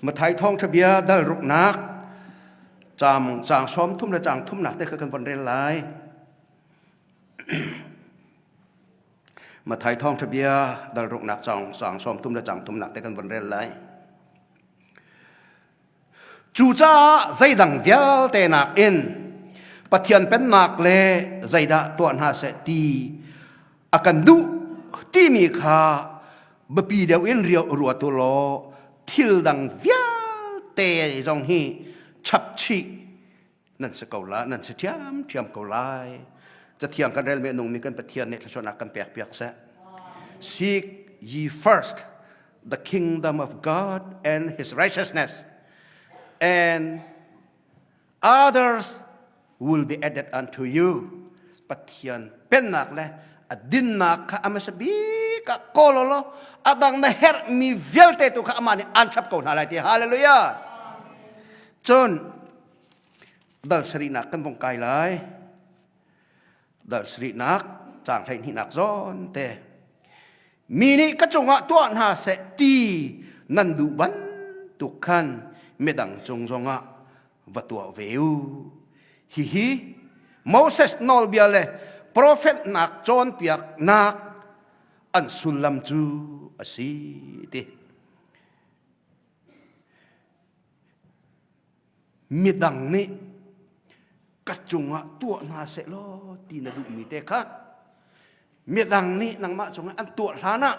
Mathai thawngṭha bia dal ruknak caang caang 30 le caang thumnak te kha kan von rel lai. Mathai thawngṭha bia dal ruknak caang caang 30 le caang thumnak te kan von rel lai. Cucaah zeidang vialte nakin Pathian pennak le zeidah tuah hna seh ti a kan duh timi kha biapi deuh in ruat u law thil dang vialte zong hi chapchih nan si ko la nan si ṭhiamṭhiam ko lai. Cathiang kan relmi a nungmi kan Pathian nih thluachuahnak kan pek piak seh. Seek ye first the kingdom of God and his righteousness and others will be added unto you. Pathian pennak le a dinnak kha a hmasa bik ah kawl law a dang na herhmi vialte tu kha amah nih aan chap ko hna lai ti hallelujah cun dal sarihnak kan vong kai lai dal sarihnak caang 12nak zawn te mi nih ka cungah tuah hna seh ti nan duh bantuk khan midang cung zongah va tuah ve u hihi Moses nawlbia le profet nak cawnpiaknak an sullam cu a si ti Midang nih ka cungah tuah hna seh law ti na duhmi te kha midang nih nangmah cungah an tuah hlan ah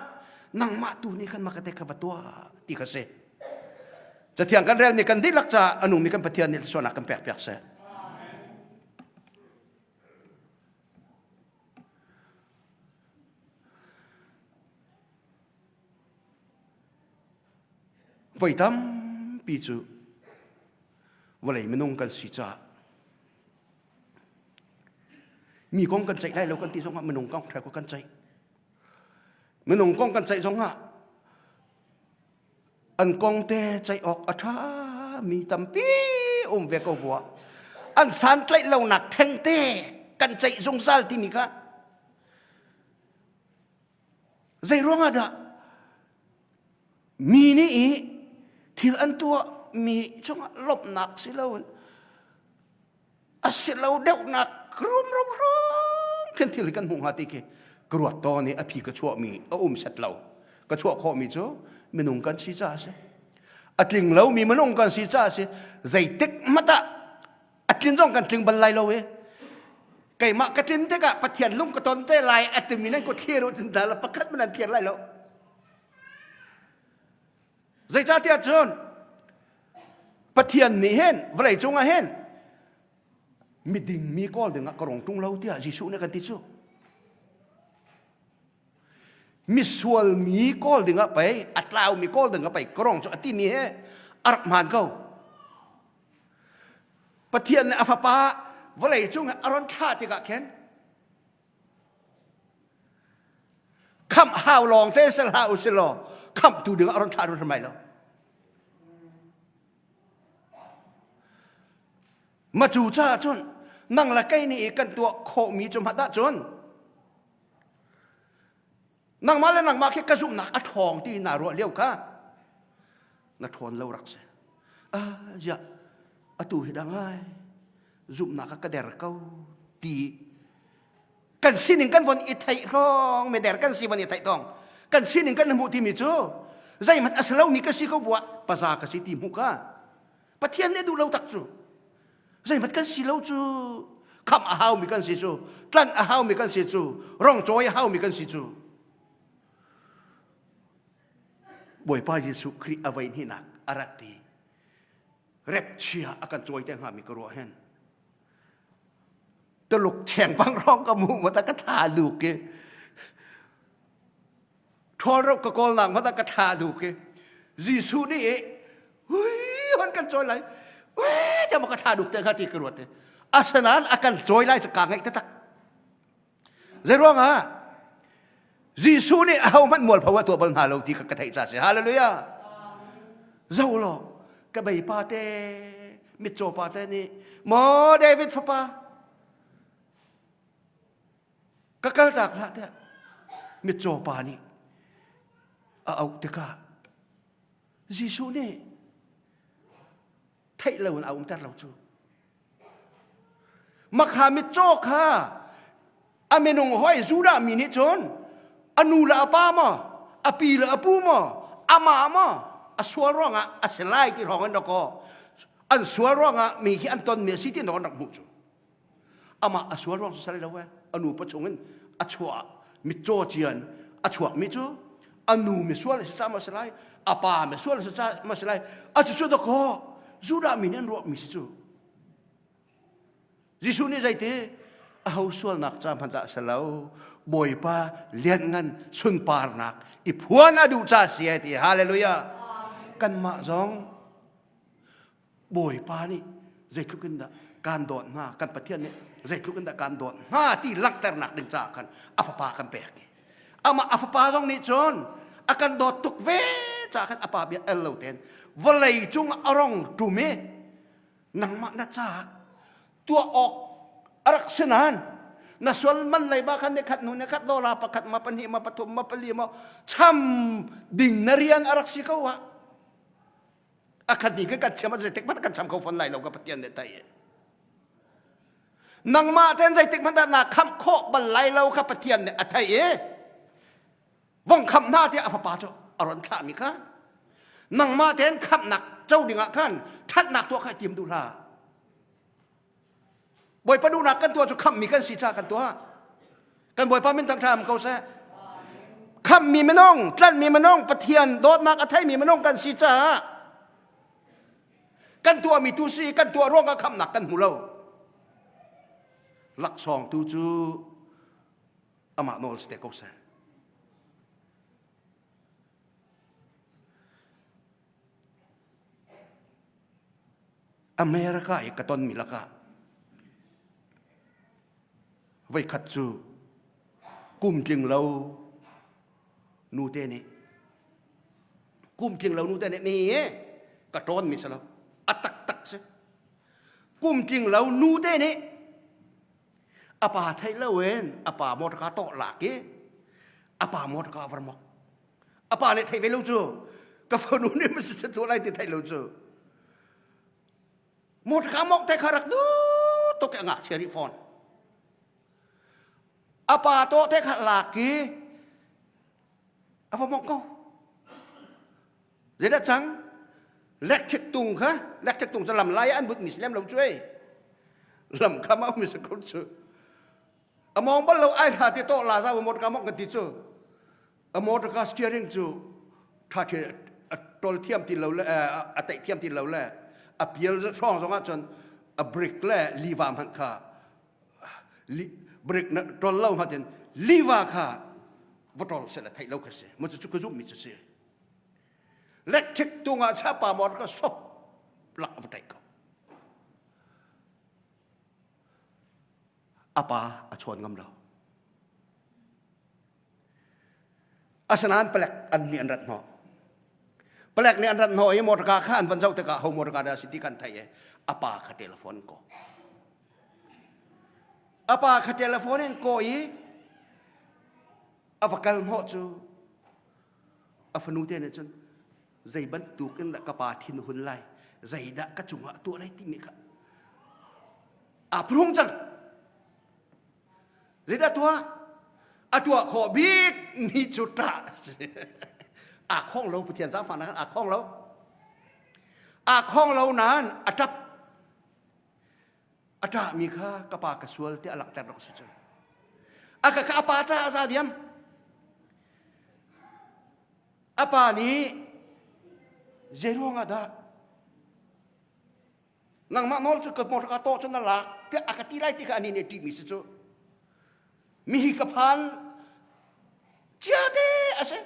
nangmah tu nih khan mah ka te kha va tuah ti kha si. Cathiang kan relmi kan dihlak caah a nungmi kan Pathian nih sualnak kan pek piak seh. Voi tampi cu vawlei minung kan si caah mi kong kan ceih lai lo kan ti zongah minung kong ṭha kan ceih. Minung kong kan ceih zongah an kong te ceih awk a ṭha mi tampi um ve ko buah an santlaih lonak thengte kan ceih zungzal timi kha Zei ruangah dah mi nih i thil an tuah mi cungah lawmhnak si loin a si lo deuhnak rumro hrawng khin thil hi kan hmuh hnga ti khi ka ruat tawn i a phi ka chuahmi a um set lo ka chuah khawhmi cu minung kan si caah a si a tling lomi minung kan si caah a si zeitik hmanh ah a tlin zong kan tling bal lai lo i keimah ka tlin tikah Pathian lung ka ton te lai a timi nan kut thlir u cun dah pakhat man an thlir lai lo zeicahtiah cun Pathian nih hin vawlei cungah hin miding mi kawl dingah ka rong tung lo tiah Jesuh nih kan ti cu misual mi kawl dingah pei a tlau mi kawl dingah pei ka rong cu a timi he a rak hmaan ko Pathian nih a fapa vawlei cung a ron thlah tikah khin khamh hau lawng te sel hlah u si law khamhtu ding a ron thlah hrim lai lo. Ma cu caah cun nang le kei nih kan tuah khawhmi cu hmat ahcun nangmah le nangmah khi ka zumhnak a ṭhawng ti naa ruah lio kha na ṭhawn lo rak si ah ziah atu hi dah ngai zumhnak ah ka der ko ti kan sining kan von i theih hrawng mi der kan si von i theih tong kan sining kan hmuh timi cu zeihmanh a si lomi ka si ko buah paza ka si ti hmuh ka Pathian nih duh lo tak cu zeihmanh kan si lo cu khamh a haumi kan si cu tlanh a haumi kan si cu rong cawi a haumi kan si cu Bawipa Jesuh Khrih a voi hnihnak a rat i rep chia a kan cawi te hngami ka ruah hen Tuluk cheng bang rong ka mu ma ta ka tha lu ke ṭhawl ro ka kawl nak hmanh ah ka thla duk i Jesuh nih i hui hon kan cawi lai hui tiah maw ka thla duk te kha ti ka ruat i asinain a kan cawi lai cu kaa ngaih taktak zei ruangah Jesuh nih ahohmanh mualpho a tuah bal hna lo ti ka ka theih ca si hallelujah zo law ka bei pa te mitcaw pa te nih maw David fapa Ka kaltak hlah tiah mitcaw pa nih a auh tikah Jesuh nih. Theih lo in a umter lo cu. Makha mitcaw kha a minung hoi Judah mi nih cun a nu le a pa maw, a pi le a pu maw, amah maw a sual ruangah a si lai ti hrawng in dakaw an sual ruangah mi hi an tonmi a si ti an rak hmuh cu. Amah a sual ruang cu sal lo e a nu pa chungin a chuah mitcaw cian a chuakmi cu a nu misual a si ca ma si lai a pa misual a si ca ma si lai a cucu dakaw Judah mi nih an ruahmi si cu Jesuh nih zeiti aho sualnak ca hmanh dah si lo Bawipa lianngan sunparnak i phuan a duh ca si ai ti hallelujah kanmah zong Bawipa nih zeitluk in dah kan dawt hna kan Pathian nih zeitluk in dah kan dawt hna ti langhternak ding caah khan a fapa kan pek i amah a fapa zong nih cun a kan dawt tuk ve caah khan a pa bia el lo tein vawlei cung a rong ṭum i nangmah na caah tuah awk a rak si nain na sual man leiba khan ni khat hnu ni khat dola pakhat ma pahnih ma pathum ma pali ma cham ding na rian a rak si ko ah a khat ni kan cham zeitik hmanh kan cham kho fawn lai lo ka Pathian nih tai nangmah ten zeitik hmanh na khamh khawh bal lai lo kha Pathian nih a theih i vong khamh hna tiah a fapa cu a ron thlahmi kha nangmah ten khamhnak co dingah khan ṭhatnak tuah kha tim duh hlah Bawipa duhnak kan tuah cu khamhmi kan si caah kan tuah. Kan Bawipa min thangṭha ko seh. Khamhmi minung, tlanhmi minung, Pathian dawtnak a theimi minung kan si caah kan tuahmi tu si kan tuah ruangah khamhnak kan hmu lo. Laksawng tu cu amah nawl si te ko seh. America i ka tonmi lakah voikhat cu kum tling lo nute nih kum tling lo nute nih mi ka ṭawnmi si lo a taktak si kum tling lo nute nih a pa theih lo in a pa motor ka tawh lak i a pa motor ka var mok a pa nih theih ve lo cu ka fanu nih ma si tuah lai ti theih lo cu motor ka mok te kha rak du tuk a ngakchia rih fawn a pa to te kha lak i a va mok ko zeidah cang electric tung kha electric tung cu lam lai an but mi si lem lo cu ei lam kha ma mi si ko cu a mong bal lo ai hra ti to la za motor ka mok ka ti cu A motor car steering cu ṭha a ṭol thiam ti lo le a teih thiam ti lo le a pial hrawng zong ahcun a brake le liva hmanh kha brake na ṭol lo hmanh in liva kha va ṭol seh le theih lo kha si mu cu ka zumhmi cu si electric tung ah chapa motor ka sop lak va ṭaih ko a pa a chawn ngam lo Asinain palek an nih an rat hnawh. Palek nih an rat hnawh i motorka kha an van zoh tikah ho motorka dah si ti kan theih i a pa kha telephone ko. A pa kha telephone in ko i a va kal hnawh cu a fanu te nih cun zei bantuk in dah ka pa thin hun lai zeidah ka cungah tuah lai timi kha aa phrung cang. Zeidah tuah? A tuah khawh bik mi cu ṭah aa khong lo Pathian zaangfahnak aa khong lo. Aa khong lo nain a ṭap. A ṭahmi kha ka pa ka sual tiah a langhter rak si cu. A ka kha a pa caah a za diam. A pa nih zei ruangah dah nangmah nawl cu ka motor ka tawh cu na lak tiah a ka ti lai ti kha ani nih ṭihmi si cu mi hi ka phan chia te a si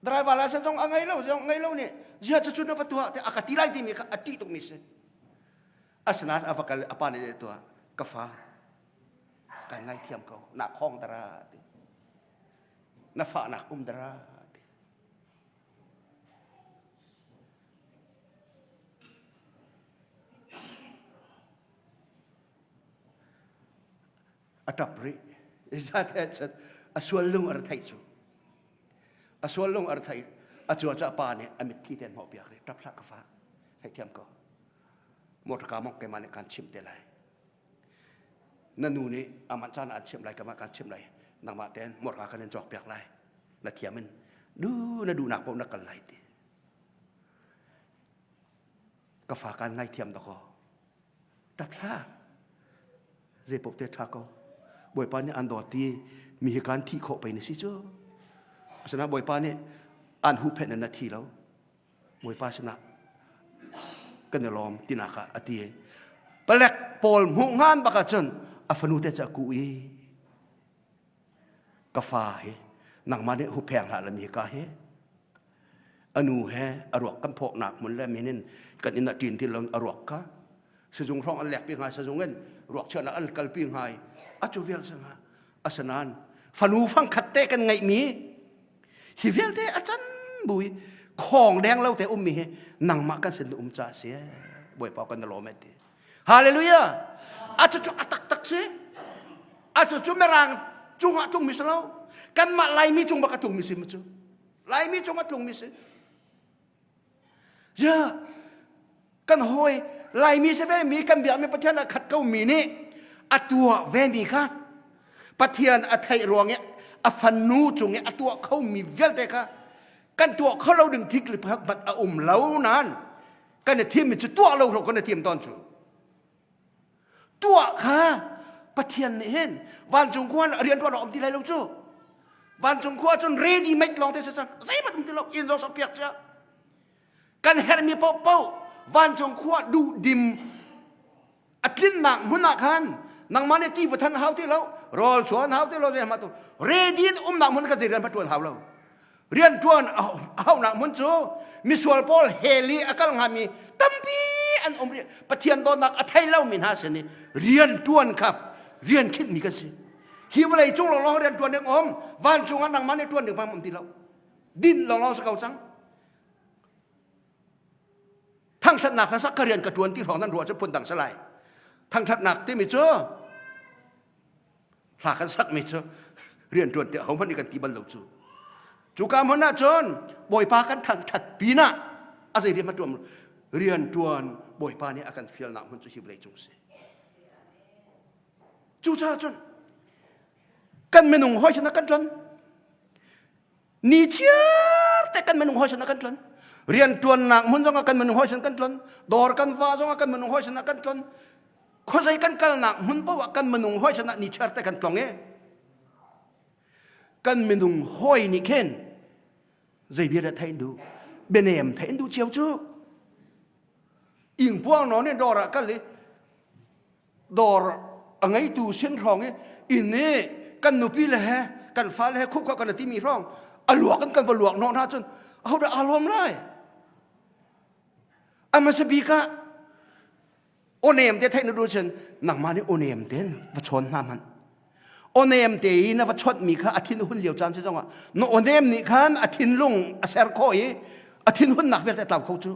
driver license zong a ngei lo zong ngei lo nih zia cu cu na va tuah tiah a ka ti lai timi kha a ṭih tukmi si asinain a va kal a pa nih tuah ka fa kan ngaithiam ko na khong dara ti na fahnak um dara ti A ṭap rih. Zeicahtiah a sual lung a ra theih cu. A sual lung a ra theih. A cuaca pa nih a mitthli te an hnawhpiak rih. Ṭap hlah ka fa. Theithiam ko. Motor ka mong keimah nih kan chimh te lai. Na nu nih amah caan an chimh lai kamah kan chimh lai. Nangmah ten motor kan in cawk piak lai. Na thiam in du na duhnak paoh na kal lai ti. Ka fa kan ngaithiam dakaw. Tap hlah. Zeipaoh te ṭha ko. Bawipa nih an dawt i mi hi kan thih khawh pei na si cu. Asinain Bawipa nih an huhphenh in na thi lo. Bawipa sinah kan i lawm tinak ah a ti. Palek pawl hmuh ngan bak ahcun a fanu te cu a kuh i ka fa hi nangmah nih hupheng hlah la mi ka hi a nu he a ruak kan phawknak hmun le min in kan inn ah ṭin ti lo a ruak kha sizung hrawng an lekpi ngai sizung in ruak chiahnak an kalpi ngai a cu vial sangah asinain fanu fangkhat te kan ngeihmi hi vialte a can bu i khawng deng lo te ummi hi nangmah kan sin um ca si bawipa kan lawm e ti hallelujah a cu cu a taktak si a cu cu mirang cungah tlungmi si lo kanmah laimi cung bak a tlungmi si mu cu laimi cung a tlungmi si ya kan hawi laimi si ve mi kan biakmi pathian a khat ko mi nih a tuah ve mi kha pathian a theih ruang i a fanu cung i a tuah kho mi vialte kha kan tuah kho lo ding thik le bat a um lo nan kan i thim mi cu tuah lo ro kan i thim tawn cu tuah kha Pathian nih hin vancung khua rian tuah um ti lai lo cu vancung khua cun ready made lawng te si cang zeihmanh um ti lo inn zong sok piak cia kan herhmi paohpaoh vancung khua duh dim a tlinnak hmun ah khan nangmah nih ti va than hau ti lo rawl chuan hau ti lo zei hmah tu ready in umnak hmun ka zei rian tuan hau lo rian ṭuan a hauhnak hmun cu misual pawl hell i a kal hngami tampi an um rih Pathian dawtnak a thei lomi hna sin i rian ṭuan kha rian khinhmi kan si hi vawlei cung lawnglawng rian ṭuan ding um vancung ah nangmah nih ṭuan ding hmang um ti lo din lawnglawng si ko cang thangṭhatnak hla sak ka rian ka ṭuan ti hrawng nan ruah cu phun dang si lai thangṭhatnak timi cu hla kan sakmi cu rianṭuan tiah hohmanh nih kan ti bal lo cu cuka hmun ah cun bawipa kan thangṭhat pinah a zei rian ṭuan rianṭuan bawipa nih a kan fialnak hmun cu hi vawlei cung si cucaah cun kan minung hawi sinah kan tlon ni chiar te kan minung hawi sinah kan tlon rianṭuannak hmun zongah kan minung hawi sin kan tlon dawr kan va zongah kan minung hawi sinah kan tlon khuazei kan kalnak hmun paoh ah kan minung hawi sinah ni chiar te kan tlong i kan minung hawi nih khin zei bia dah theih duh bianem theih duh cio cu ingpuang nawn in dawr ah kal i dawr a ngeitu sin hrawng i inn i kan nupi le he kan fale he khuh kan timi hrawng a luak in kan va luak hnawh hna cun ahodah aa lawm lai a hmasa bik ah Awnem te theih na duh cun nangmah nih awnem tein va chawn hna hmanh. Awnem te i na va chawnhmi kha a thin a hun lio caan si zongah na awnem nih khan a thinlung a ser khawh i a thinhunnak vialte a tlau kho cu.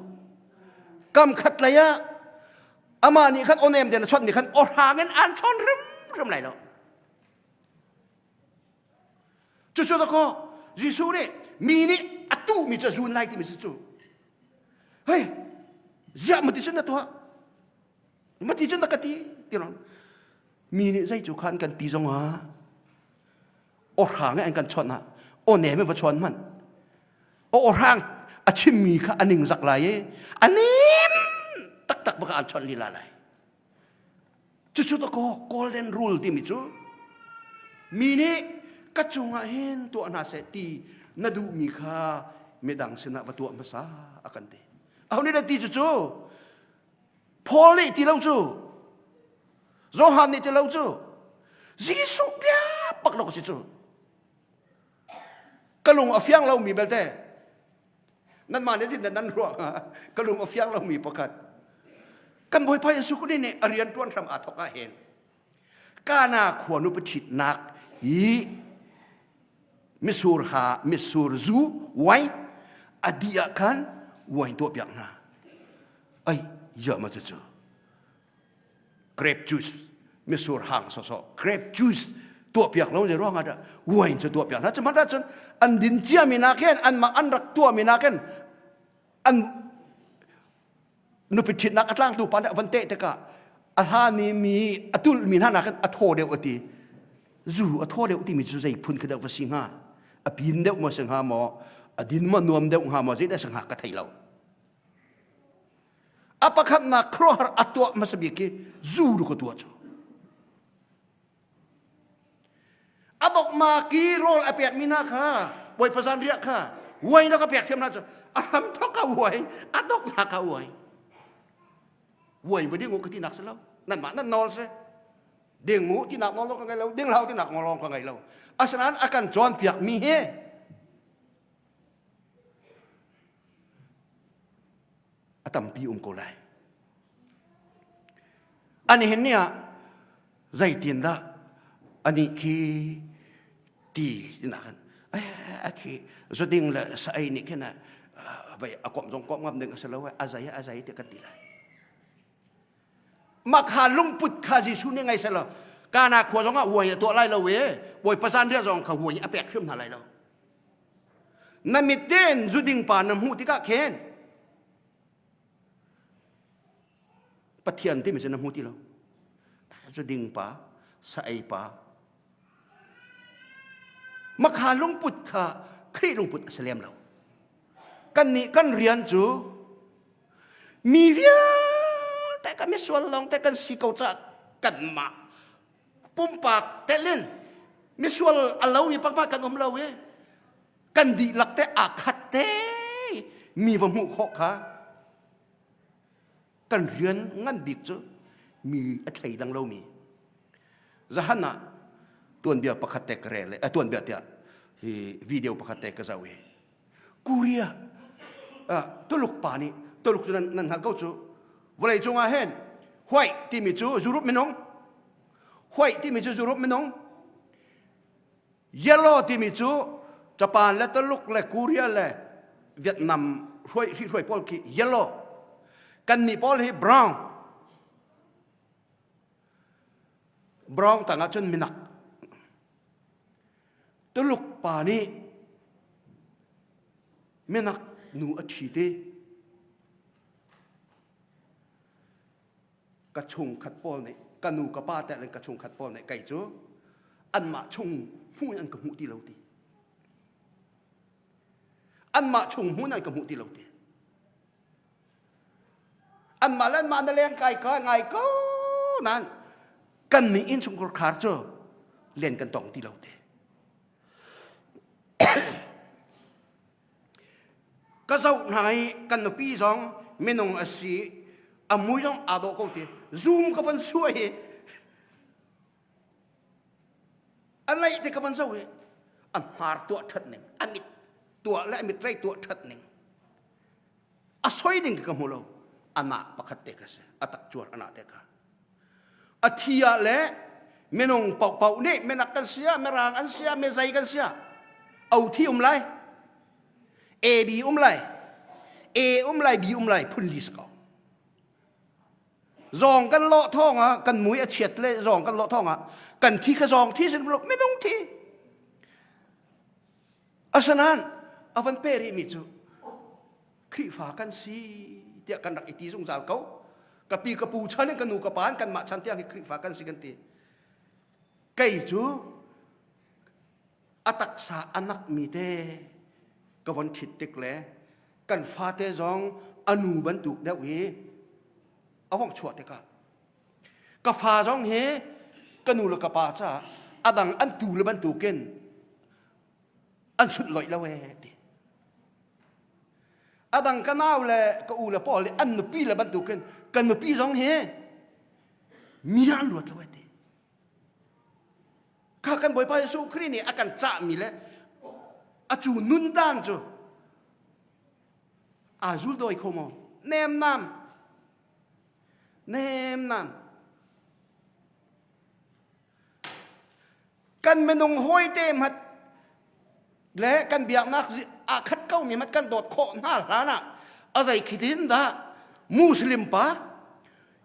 Kam khat lei ah amah nih khan awnem tein a chawnhmi khan awhrang in aan chawn hrimhrim lai lo. Cucu dakaw Jesuh nih mi nih a tuhmi cu a zun lai timi si cu. Hei, ziah mati cun na tuah? Mati cun na ka ti ti lo. Mi nih zei cu khan kan ti zong ah awhrang an kan chawnh ah aw nem in va chawn hmanh. Awhrang a chimmi kha a ningzak lai i a nem taktak baka an chawnh lila lai. Cucu dakaw golden rule timi cu mi nih ka cungah hin tuah hna seh ti na duhmi kha midang sinah va tuah hmasa a kan ti. Aho nih dah ti cucu? Paul nih ti lo cu. Johan nih ti lo cu. Jesuh bia bak lo si cu. Ka lung a fiang lomi belte nanmah nih tin nan ruah hnga ka lung a fiang lomi pakhat kan bawipa Jesuh Khrih nih a rian ṭuan hram aa thawk ah hin Kana khua nu paṭhitnak i misur ha misur zu wine a dih ah khan wine tuah piak hna ai ya ma cu grape juice misur hang sawsawh grape juice tuahpiak lo zei ruangah dah wine cu tuahpiak hna cuhmanh ahcun an din ciami nakin anmah an rak tuahmi nakin an Nupi ṭhitnak a tlangtu pa nih a van teh tikah a hlan i mi a tulhmi hna nakin a thaw deuh a ti. Zu a thaw deuh timi cu zei phun khi deuh va si hnga? A pin deuh maw si hnga maw? A din maw nuam deuh hnga maw? Zeidah si hnga ka thei lo. A pakhatnak khuaruahhar a tuah hmasa bik hi zu ka tuah cu. A bokma ki rawl a pekmi hna kha Bawipa zanriah kha uai na ka pek thiam hna cu a hram thok a uai a donghnak a uai. Uai va ding u ka tinak si lo. Nanmah nan nawl si. Ding u tinak nawl ka ngei lo, ding hlah u tinak nawl ka ngei lo. Asinain a kan cawnpiak mi hi a tampi um ko lai. Ani hin ni ah zeitin dah ani khi ti tina khan a khi zuding le sa ei nih khin vai a komh zong komh ngam ding a si lo a zai a zai ti kan ti lai. Mah kha lungput kha Jesuh nih ngei selaw Kana khua zong ah huai a tuah lai lo i Bawipa zanriah zong kha huai a pek hrim hna lai lo. Na mit tein zuding pa na hmuh tikah khin Pathian timi cu na hmu ti lo. Zuding pa, sa ei pa. Makha lungput kha Khrih lungput a si lem lo. Kannih kan rian cu mi vialte kan misual lawng te kan si ko caah kanmah pumpak telin misual a lomi pakhat kan um lo i kan dihlak te aa khat te mi va hmuh khawh kha kan rian ngan bik cu mi a thleidang lomi zahan ah tuanbia pakhat te ka rel i tuanbia tiah hi video pakhat te ka zoh i Korea Tuluk pa nih Tuluk cu nan nan hngalh ko cu vawlei cungah hin white timi cu Europe minung white timi cu Europe minung yellow timi cu Japan le Tuluk le Korea le Vietnam hruai hruai pawl khi yellow kannih pawl hi brown brown tangah cun minak Tuluk pa nih minak nu a ṭhit i ka chungkhat pawl nih ka nu ka pa tel in ka chungkhat pawl nih kei cu anmah chung hmuh in an ka hmuh ti lo ti anmah chung hmuh in an ka hmuh ti lo ti Anmah le anmah na leng kai ka ngai ko nain kan nih innchungkhar khar cu len kan tong ti lo te. Ka zoh hna i kan nupi zong minung a si a mui zong aa dawh ko ti zoom ka van suah i a leih te ka van zoh i a hmar tuah ṭhat ning a mit tuah le a mit rei tuah ṭhat ning a soi ding ka hmu lo anak pakhat te ka si a tak cuar anak te ka a thi ah le minung paohpaoh nih minak kan sia mirang an sia mizei kan sia o thi um lai A B um lai A um lai B um lai phun li si ko zawng kan lawh thawng ah kan mui a chiat le zawng kan lawh thawng ah kan thi kha zawng thi sin minung thi Asinain a van pe rihmi cu Khrihfa kan si tiah kan rak i ti zungzal ko. Ka pi ka pu chan in ka nu ka pa in kanmah chan tiang hi Khrihfa kan si kan ti. Kei cu a taksa a nakmi te ka von ṭhit tik le kan fate zong a nu bantuk deuh i a vong chuah tikah ka fa zong hi ka nu le ka pa caah a dang an tu le bantukin an sunhlawih lo ee ti a dang ka nau le ka u le pawl nih an nupi le bantukin ka nupi zong hi mi an ruat lo ee ti kha kan Bawipa Jesuh Khrih nih a kan cahmi le a cu nun dan cu aa zul dawi kho maw nem nam nem nam Kan minung hawite hmat le kan biaknak aa khat ko mi hmat kan dawt khawh hna hlan ah a zei khitin dah Muslim pa,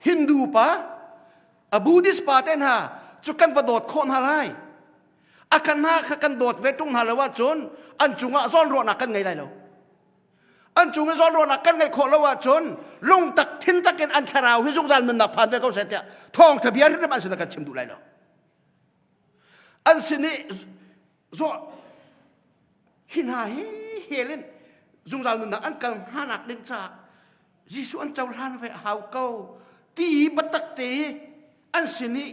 Hindu pa, a Buddhist pa te hna cu kan va dawt khawh hna lai. A kan hna kha kan dawt ve ṭung hna lo ahcun an cungah zawnruahnak kan ngei lai lo. An cung i zawnruahnak kan ngeih khawh lo ahcun lungtak thintak in an thlarau hi zungzal nunnak phan ve ko seh tiah thawngṭha bia hrimhrim an sinah kan chim duh lai lo. An sin i zawh hi hna hi hel in zungzal nunnak an kal hnanak ding caah Jesuh an cohlan ve a hau ko ti biatak te an sin i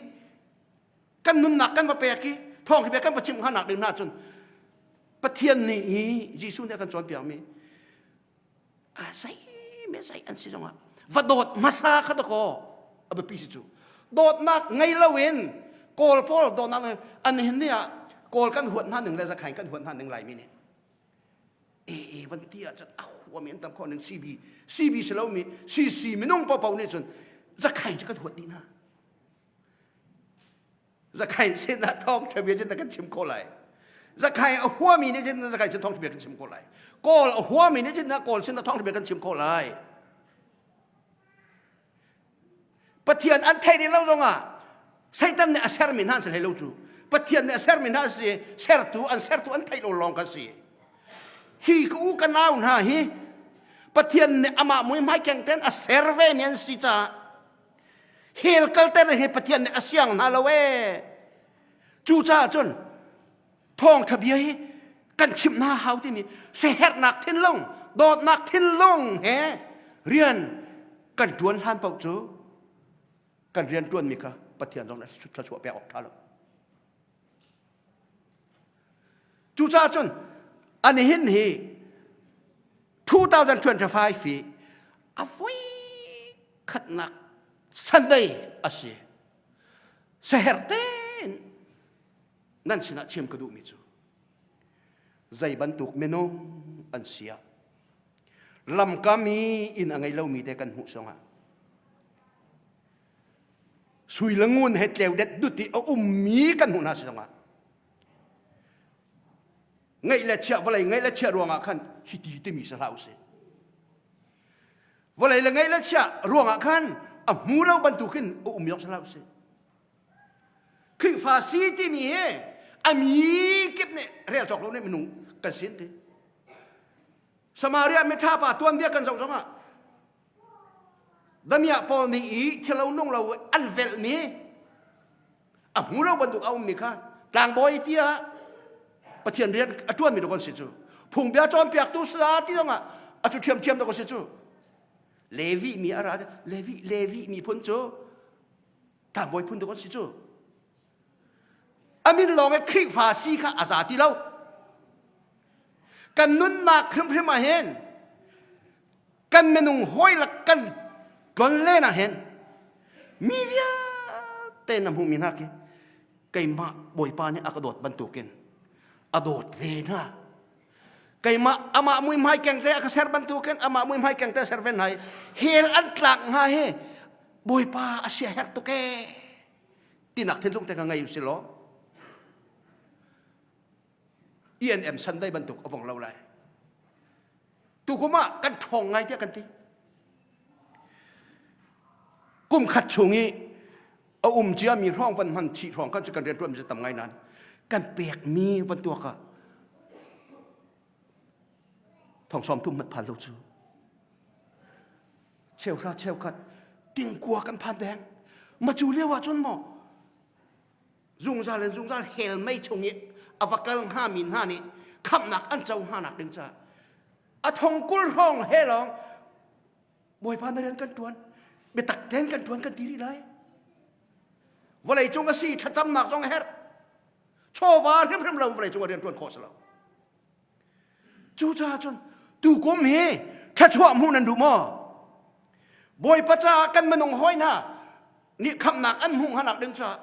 kan nunnak kan va pek i thawng bia kan va chimh hnanak ding hna cun Pathian nih hi Jesuh nih a kan cawnpiakmi a zei me zei an si zongah va dawt hmasa kha dakaw a biapi si cu dawtnak ngei loin kawl pawl dawtnak an hin ni ah kawl kan huat hna ning le zakhain kan huat hna ning laimi nih e e van ti ah cun a huami an tam khawh ning CB CB si lomi CC minung paohpaoh nih cun zakhain cu kan huat dih hna Zakai sinah thawngṭha bia cun kan chim khawh lai. Zakai a huami nih cun Zakai sin thawngṭha bia kan chim khawh lai. Kawl a huami nih cun Kawl sinah thawngṭha bia kan chim khawh lai. Pathian an theih rih lo zongah Satan nih a sermi hna an si hlei lo cu. Pathian nih a sermi hna an si, sertu an sertu an theih lo lawng kan si. Hi ka u ka nau hna hi Pathian nih amah mui hmai keng ten a ser ve mi an si caah Hell kalter hi Pathian nih a siang hna lo ee. Cucaah cun thawngṭha bia hi kan chimh hna hau timi siaherhnak thinlung, dawtnak thinlung he rian kan ṭuan hlan paoh cu kan rian ṭuanmi kha Pathian zong nih thluachuah pek awk ṭha lo. Cucaah cun an hin hi 2025 hi a voi khatnak Sunday a si. Saherh tein nan sinah chim ka duhmi cu zei bantuk minung an si ah lamkam i inn a ngei lomi te kan hmuh zongah sui le ngun he tleu det dut i a ummi kan hmuh hna si zongah ngeih le chiah vawlei ngeih le chiah ruangah khan hiti timi si hlah usih vawlei le ngeih le chiah ruangah khan a hmu lo bantukin a um yok si hlah usih Khrihfa si timi hi a mi kip nih rel cawk lo nih minung kan sin ti Samaria miṭha pa tuanbia kan zoh zongah damiah pawl nih i thilo nung lo an velhmi a hmu lo bantuk a ummi kha tlangbawi tiah Pathian rian a ṭuanmi dawk an si cu phungbia cawnpiaktu sala ti zongah a cu ṭhiamṭhiam dawk a si cu Levi mi a ra Levi Levi miphun cu tlangbawi phun dawk an si cu a min lawng i Khrihfa si kha a za ti lo kan nunnak hrimhrim ah hin kan minung hawi lak kan tlon len ah hin mi vialte na hmuhmi hna khi keimah Bawipa nih a ka dawt bantukin a dawt ve hna keimah amah muihmai keng te a ka ser bantukin amah muihmai keng te a ser ve hna i hell an tlak hnga hi Bawipa a sia herh tuk ee tinak thinlung te ka ngei usih law ENM Sunday bantuk a vong lo lai tukum ah kan ṭhawng ngai tiah kan ti kum khat chung i a um ciami hrawng van hman chih hrawng kan cu kan rianṭuanmi cu tam ngai nain kan pekmi van tuak ah thong sawm thum mat phan lo cu cheuhra cheukhat tingkua kan phan deng ma cu lio ah cun maw zungzal in zungzal hell mei chung i a va kal hngami hna nih khamhnak an co hnanak ding caah a thong kul hrawng he lawng Bawipa na rian kan ṭuan biatak tein kan ṭuan kan ti rih lai vawlei cung a si thlacamnak zong a herh chawva hrimhrim lo vawlei cung a rian ṭuan khawh si lo cucaah cun tukum hi thluachuah hmuh nan duh maw Bawipa caah kan minung hawi hna nih khamhnak an hmuh hnanak ding caah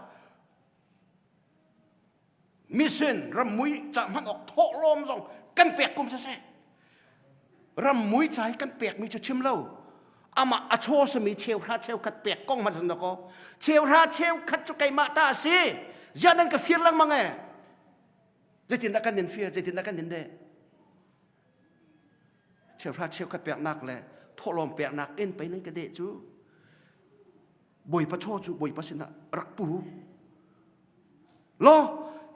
mission rammui ca hman awk thawhlawm zong kan pek kum siseh rammui ca hi kan pekmi cu chim lo amah a chaw sami cheuhra cheukhat pek kong hmanh san ko cheuhra cheukhat cu keimah ta a si ziah nan ka fir lengmang e zeitindah kan nin fir zeitindah kan nin deh cheuhra cheukhat peknak le thawhlawm peknak in pei nan ka deh cu Bawipa chaw cu Bawipa sinah rak pu law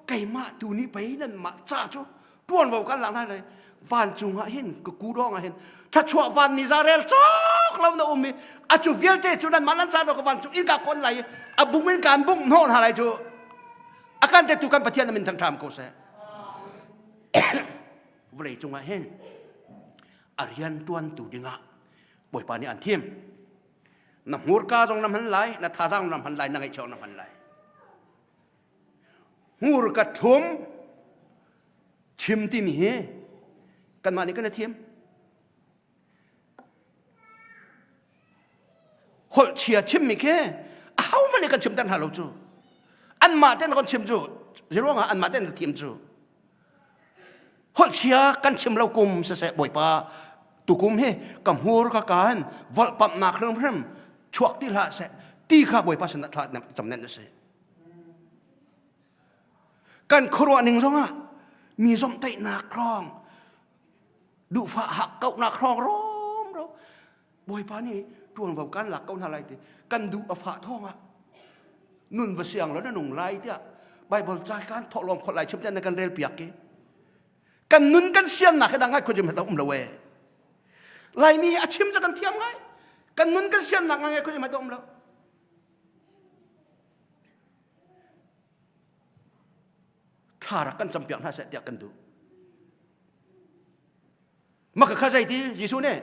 keimah tu nih pei nanmah ca cu ṭuanvo kan lak lai lai. Vancung ah hin ka kudawng ah hin thluachuah van ni za rel cawk lo na um i a cu vialte cu nan mah nan caan ka vancung in ka kon lai i a bung in kaan bungh hnawh hna lai cu a kan tetu kan Pathian na min thangṭham ko seh. Vawlei cungah hin a rian ṭuantu dingah Bawipa nih an thim. Na hmurka zong na hman lai, na thazaang na hman lai, na ngaihchiah na hman lai. Hmurka thlum chim timi hi kanmah nih kan i thim. Holh chia chimmi khi ahohmanh nih kan chimter hna lo cu. Anmah ten kan chim cu zeiruangah anmah ten thim cu. Holh chia kan chim lo kum siseh Bawipa tukum hi ka hmur ka kaan volhpamhnak hrimhrim chuak ti hlah seh ti kha Bawipa sin ah thla cam nen a si. Kan khuaruah ning zongah mi zomhtaihnak hrawng duhfah hakkauhnak hrawng rawmro Bawipa nih ṭuanvo kan lak ko hna lai ti kan duh a fah thawngah nun va siang lo na nung lai tiah Bible ca kan thawhlawm khawt lai chim na kan rel piak ki kan nun kan siannak hi dang ngai khuajim um lo e Laimi hi a chim cu kan thiam ngai kan nun kan siannak ngai khuajim um lo thla rak kan campiak hna seh tiah kan duh Maka kha zei ti Jesuh nih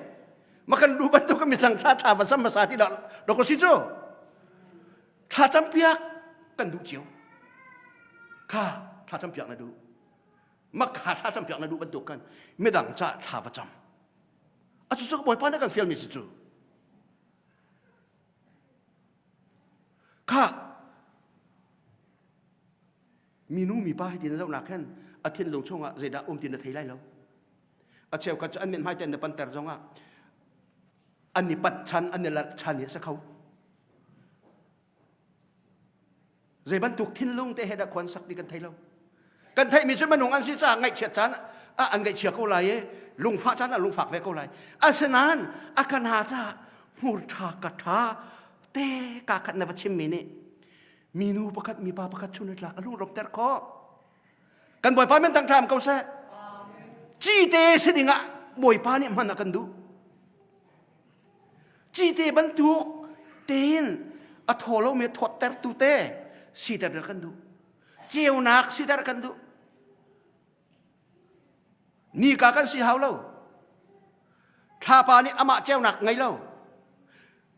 makan lu bantuk mi chang cha thla va sam hmasa ti dah ko si cu thla campiak kan duh cio kha thla campiak na duh makha thla campiak na duh bantuk kan midang ca thla va cam a cu cu bawipa nih kan fial mi si cu kha minu mipa hi ti na zohnak khan a thinlung chungah zeidah um ti na thei lai lo a cheukhat cu an mithmai ten na panter zongah an i pat chan an i lalh chan hi a si kho zei bantuk thinlung te he dah khuan sak ti kan thei lo kan theihmi cu minung an si caah ngaihchiat caan ah an ngaihchia ko lai i lungfah caan ah lungfak ve ko lai asinain a kan ha caah hmur ṭha ka ṭha te ka khat na va chimmi nih minu pakhat mipa pakhat chun tlak a lungromter khawh Kan Bawipa min thangṭham ko seh. Cite si dingah Bawipa nih hman a kan duh. Cite bantuk tein a thaw lomi thawttertu te siter a kan duh. Ceunak siter a kan duh. Nika kan si hau lo. Thlapa nih amah ceunak ngei lo.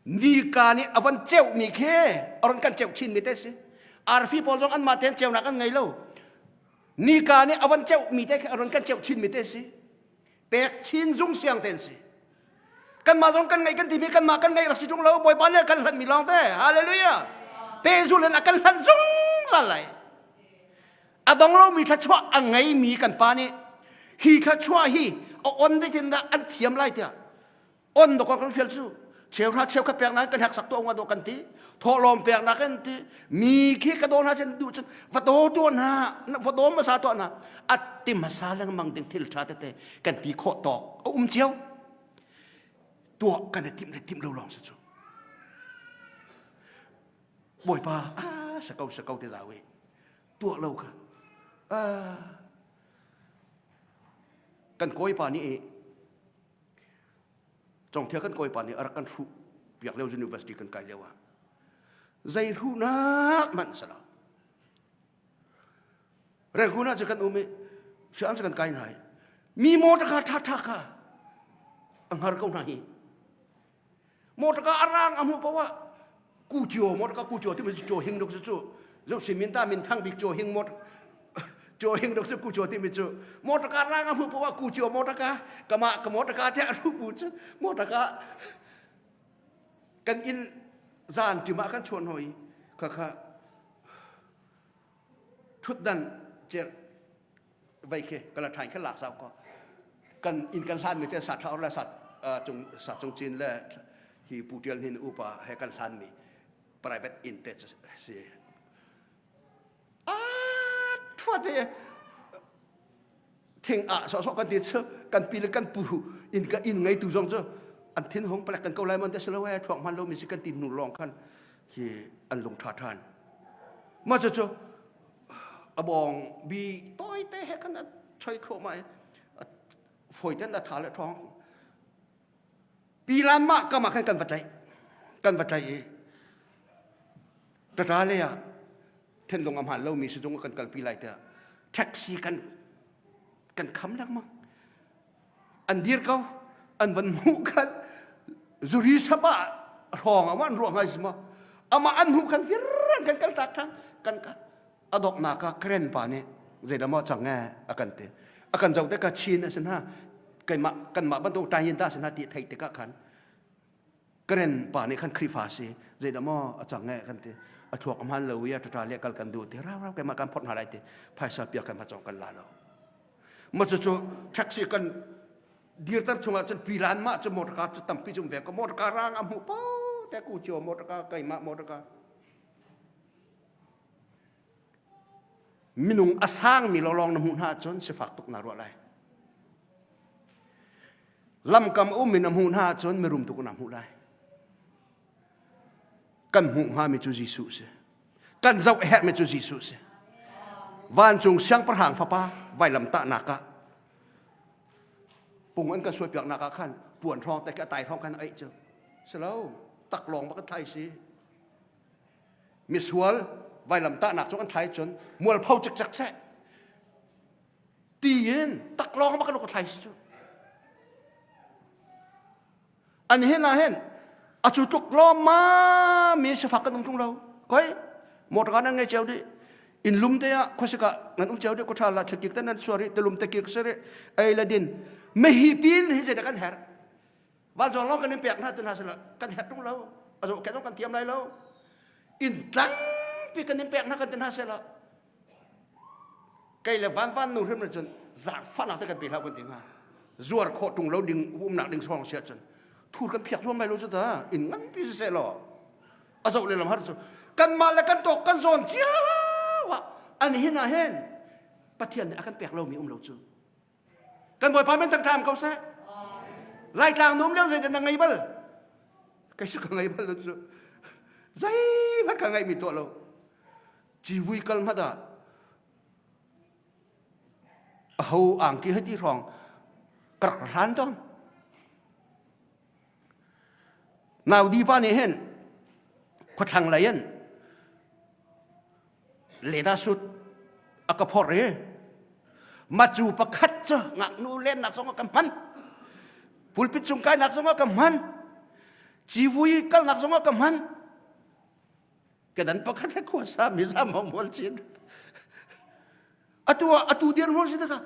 Nika nih a von ceumi khi a ron kan ceuh chinmi te si. Arfi pawl zong anmah tein ceunak an ngei lo. Nika nih a von ceumi te khi a ron kan ceuh chinmi te si. Pek chin zung siang ten si. Kanmah zong kan ngeih kan timi kanmah kan ngeih rak si ṭung lo Bawipa nih a kan hlanhmi lawng te. Hallelujah. Pehzul in a kan hlanh zungzal lai. A dong lomi thluachuah a ngeimi kan pa nih hi thluachuah hi a on zeitin dah an thiam lai tiah on dok kan fial cu cheuhra cheukhat pek nak kan heksak tuah unga kan ti thawhlawm pek nak kan ti mi khi ka daw hna cun duh cun va daw tuah hna va daw hmasa tuah hna a ti hmasa lengmang ding thil tha tete kan ti khawh tawk a um cio tuah kan i timh le timh lo lawng si cu bawipa ah sako sako te zawi tuah lo kha kan kawipa nih Congthia kan kawipa nih a rak kan hruh piak lio university kan kai lio ah zei hruhnak hmanh si lo Rangoon ah cu kan um i sian cu kan kai hna i mi motor ṭha ṭha kha a hngar ko hna hi motor a rang a hmuh paoh ah ku cio motor ku cio timi cu hing duk cu zo si min ta min thang bik cio hing motor cio hing duk cu ku cio timi cu motor ka rang a hmuh paoh ah ku cio motor ka kama ka motor ka te a ru bu cu motor ka kan inn zan tima kan chuan hoi kha kha thutdan cer vei khi kala thain kha lak zau ko kan inn kan hlan mi te sa thla or le sa cung sa cung chin le hi pu tial hin upa he kan hlan mi private inn te si a thua te thing ah so so kan ti chu kan pi le kan pu in ka in ngei tu zong chu an thin hung palek kan ko lai mon te silo e thuak man lo mi si kan ti nu long khan hi an lung tha than ma chu chu a bawng bi toi te he khan a choi kho mai. Fawiten a tha le ṭhawng. Pilan mah kam ah khan kan va tlaih. Kan va tlaih i ṭaṭa lei ah thinlung a hmaan lomi sizung ah kan kalpi lai tiah taxi kan kan kham lengmang. An dir ko. An van hmuh khan zuri sap ah hrawng ah an ruah ngai si maw? Amah an hmuh khan fir an kan kal tak ṭhan. Kan a donghnak ah Karen pa nih zeidah maw cang e a kan ti a kan zoh tikah Chin a si hna keimah kanmah bantuk Tayin ta si hna ti theih tikah khan Karen pa nih khan Khrihfa si zeidah maw a cang e kan ti a thluak a hman lo i a ṭaṭa le kal kan duh ti rau rau keimah kan phorh hna lai ti phaisa piak kan chong kan la lo ma cu cu taxi kan dirter chungah cun pilan mah cu motor car cu tampi cum ve ko motor car rang a hmuh po te ku cio motor car keimah motor car Minung a sangmi lawnglawng na hmuh hna ahcun sifak tuk naa ruah lai. Lamkam um in na hmuh hna ahcun mirum tuk na hmuh lai. Kan hmuh hngami cu Jesuh si. Kan zoh herhmi cu Jesuh si. Vancung siangpahrang fapa vailamtahnak ah pung an kan suaipiaknak ah khan puan hrawng te khi a tai hrawng khan a eih cu. Si lo, taklawng bak an thlai si. Misual vailamtahnak cu an thlai cun mualpho cikcek seh tiin taklawng bak ka thlai si cu. An hin ah hin a cu tluk lawm mi sifak kan um ṭung lo. Koi motor nan ngei cio dih. Inn lum te ah khuasik ah nan um cio dih khuaṭha la thil kik te nan suar i tulum te kik sari ei le din. Mihi pin hi zeidah kan herh? Vanzawng lawng kan in pek hna tu hna sila kan herh tung lo. A zoh ken kan thiam lai lo. Inn tlangpi kan in pek hna kan ti hna sila kei le van van nu hrim cun zaangfahnak te kan pe hlah kan ti hnga. Zuar khawh tung lo ding umnak ding sawng sia cun thur kan phiak zuam lai lo cu ta inn nganpi si seh law a zoh le lam har cu kanmah le kan tawk kan zawn cio ah an hin ah hin Pathian nih a kan pek lomi um lo cu Kan Bawipa men thangṭha ko seh. Laitlang num lio zeidah na ngei bal? Kei cu ka ngei bal lo cu. Zeihmanh ka ngeihmi tuah lo. Civui kal hmanh ah aho angki hei ti hrawng ka rak hlan tawn. Naudi pa nih hin khuathlang lei in leda sut a ka phorh i macu pakhat cu ngaknu lennak zong ah ka hman pulpit cung kainak zong ah ka hman civui kalnak zong ah ka hman kedan pakhat le khuasa mi zam hong mual chin atu ah atu dir hmur si ka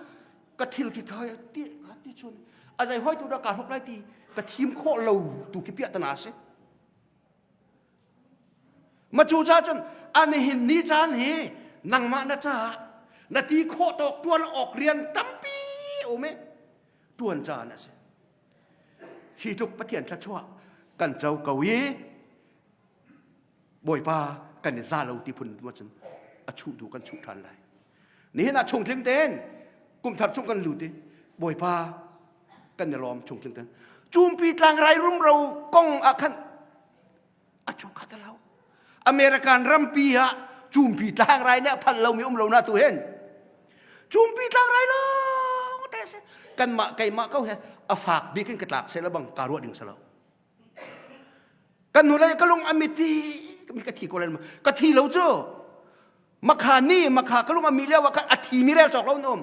ka thil khi thai ti ti chun a zai hoi tu da ka hruk lai ti ka thim khawh lo tu ki pia tana si Ma cu ca cun an hin ni caan hi nangmah na caah na ti khawh tawk tuan awk rian tampi um i tuan caan a si. Hi tluk Pathian thluachuah kan co ko i Bawipa kan i za lo ti phun ma cun a chuh tu kan chuh ṭhan lai. Nihin ah chungtling tein kum thar chung kan lut i Bawipa kan i lawm chungtling tein. Cumpi tlangrai rumro kong ah khan a cu kha lo American rampi ah cumpi tlangrai nih a phanh lomi um lo na tu hin cumpi tlangrai lawng te si kanmah keimah ko he a fak bik in ka tlak se la bang ka ruah ding si lo kan hnulei ka lung a miti ka thi ko len ka thi lo cu makha ni makha ka lung a mi lio ah a thi mi rel cawk lo um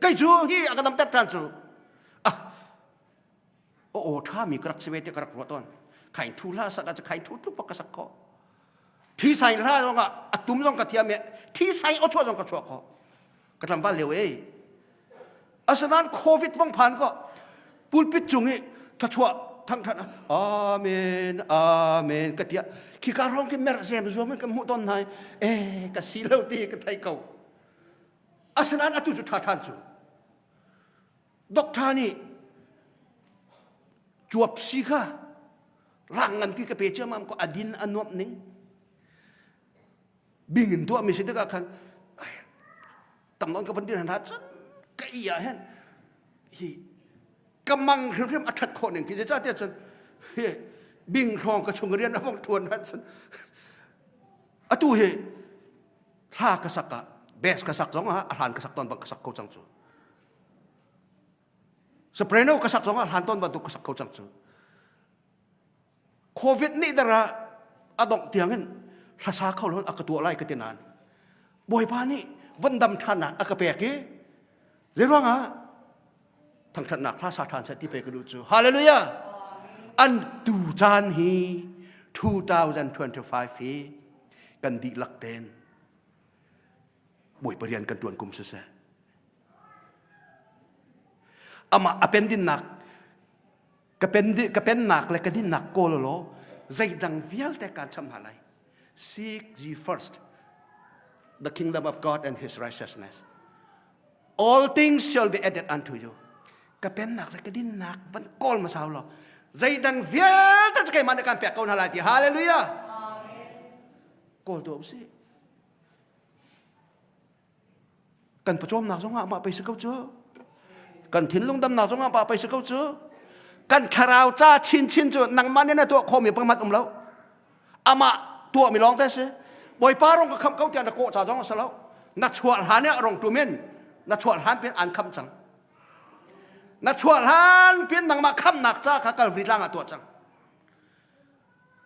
kei cu hi a ka dam ter ṭhan cu ah aw ṭha mi ka rak si ve te ka rak ruah tawn khain thu hla sak ah khain thu tluk bak ka sak khawh thi sai hla zong ah a tum zong ka thiam i thi sai aw chuah zong ka chuah khawh ka tlangval lio ei asinain covid bang phan ko pulpit cung i thlachuah thangthat amen amen ka tiah khi ka rong ki mer zem zuam in kan hmuh ton nai eh ka si lo ti ka thei ko asinain atu cu ṭha ṭhan cu Doctor nih cuap si kha rang nganpi ka pe ciammam ko a din a nuamh ning bing in tuahmi si tikah khan tam nawn ka van din hna cun ka i ah hin hi ka mang hrimhrim a ṭhat khawh ning khi zeicahtiah cun hi bing hrawng ka chung rian a vong ṭuan ah cun atu hi thla ka sak ah bes ka sak zong ah a hlan ka sak tawn bang ka sak ko cang cu. Soprano ka sak zong ah hlan tawn bantuk ka sak kho cang cu. Covid nih dara a dongh tiangin hlasa kho lo a ka tuah lai ka ti nain Bawipa nih van dam ṭhannak a ka pek i zeiruangah thangṭhatnak hla sa ṭhan seh ti pe ka duh cu. Hallelujah! An tu caan hi 2025 hi kan dihlak ten Bawipa rian kan ṭuan kum siseh. Amah a pendinnak ka pen ka pennak le ka dinnak kawl law zeidang vialte kaan cham hna lai. Seek ye first the kingdom of God and his righteousness. All things shall be added unto you. Ka pennak le ka dinnak van kawl hmasa law zeidang vialte cu keimah nih kaan pek ko hna lai ti hallelujah. Kawl tuah usih. Kan pawcawmnak zongah mah pei si ko cu. Kan thinlung damnak zongah mah pei si ko cu. Kan thlarau ca chinchin cu nangmah nih na tuah khawhmi pakhat um lo. Amah tuahmi lawng te si. Bawipa rong ka khamh ko tiah na kawh ca zong a si lo. Na chuah hlan ah rong tum in na chuah hlan pin an khamh cang. Na chuah hlan pin nangmah khamhnak ca kha Calvary tlang ah tuah cang.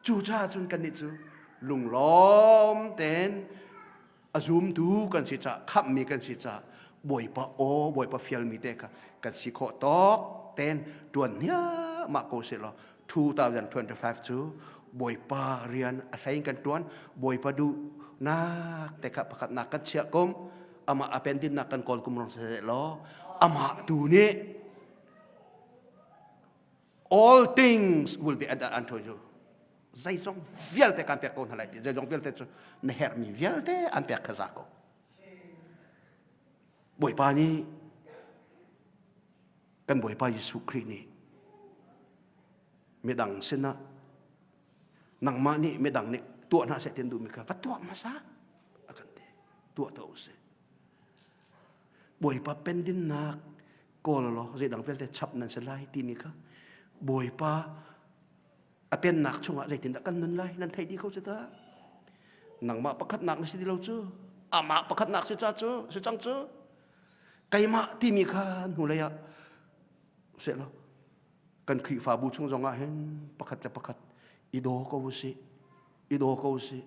Cucaah cun kannih cu lunglawm tein a zumtu kan si caah khamhmi kan si caah Bawipa aw Bawipa fialmi te kha kan si khawh tawk tein ṭuan hniahmah ko seh law 2025 cu Bawipa rian a hlei in kan ṭuan Bawipa duhnak te kha pakhatnak kan chiah kum amah a pendinnak kan kawl kum rong seh law amah tu nih all things will be added unto you zeizong vialte kan pek ko hna lai ti zeizong vialte cu na herhmi vialte an pek kha za ko Bawipa nih kan Bawipa Jesuh Khrih nih midang sinah nangmah nih midang nih tuah hna seh tin duhmi kha va tuah hmasa a kan ti tuah tuah usih Bawipa pendinnak kawl law zeidang vialte chap nan si lai timi kha Bawipa a pennak chungah zeitindah kan nun lai nan theih dih ko cu ta nangmah pakhatnak na si ti lo cu amah pakhatnak si ca cu si cang cu keimah timi kha hnulei ah seh law kan Khrihfabu chung zongah hin pakhat le pakhat i daw ko usih i daw ko usih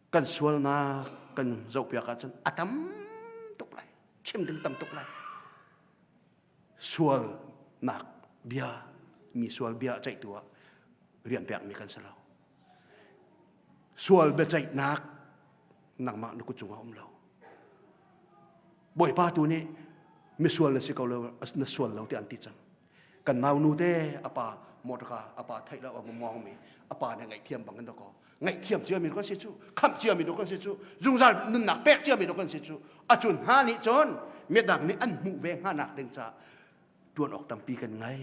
kan sualnak kan zohpiak ahcun a tam tuk lai chim ding tam tuk lai sualnak bia mi sual bia ceihtu ah rian pekmi kan si lo sual biaceihnak nangmah na kut cungah um lo bawipa tu nih misual na si ko lo na sual lo ti an ti cang kan nau nu te apa motorka apa theih lo a mawng mi apa nih ngaihthiam bang in ko ngaihthiam cia mi kan si cu khamh cia mi kan si cu zungzal nunnak pek cia mi kan si cu acun hna nih cun midang nih an hmuh ve hnga nak ding ca tuan awk tampi kan ngei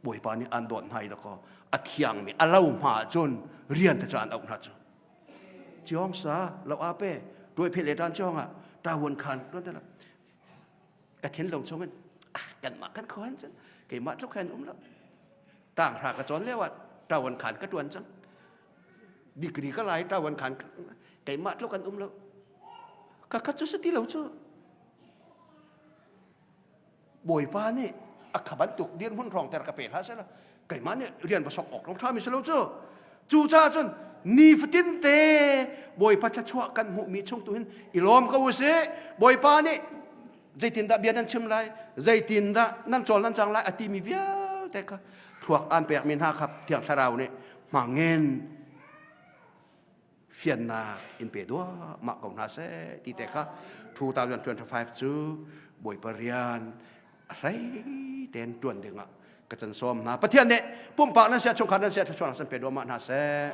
bawipa nih an dawt hna i dakaw a thiang mi a lo hma cun rian te cu an auh hna cu chiong sa lo a pe tuai phe le tan chiong ah ta won khan tuan te la ka thinlung chungin ah kanmah kan khuan cun keimah tluk hen um lo tang hra ka cawn lio ah ṭawan khan ka ṭuan cang degree ka lai ṭawan khan keimah tluk an um lo ka kha cu si ti lo cu Bawipa nih a kha bantuk dirhmun hrawng ter ka pe hlah seh keimah nih rian va sok awk lawng ṭhami si lo cu cucaah cun nifatin te Bawipa thluachuah kan hmuhmi chung tu hin i lawm ko usih Bawipa nih zeitindah bia nan chim lai zeitindah nan cawl nan cang lai a timi vialte kha thluak aan pekmi hna kha Thiang Thlarau nih hmangin fiannak in pe duahmah ko hna seh ti te kha 2025 cu Bawipa rian a hlei tein ṭuan dingah ka can sawm hna. Pathian nih pumpak nan sia chungkhar nan sia thluachuah san pe duahmah hna seh.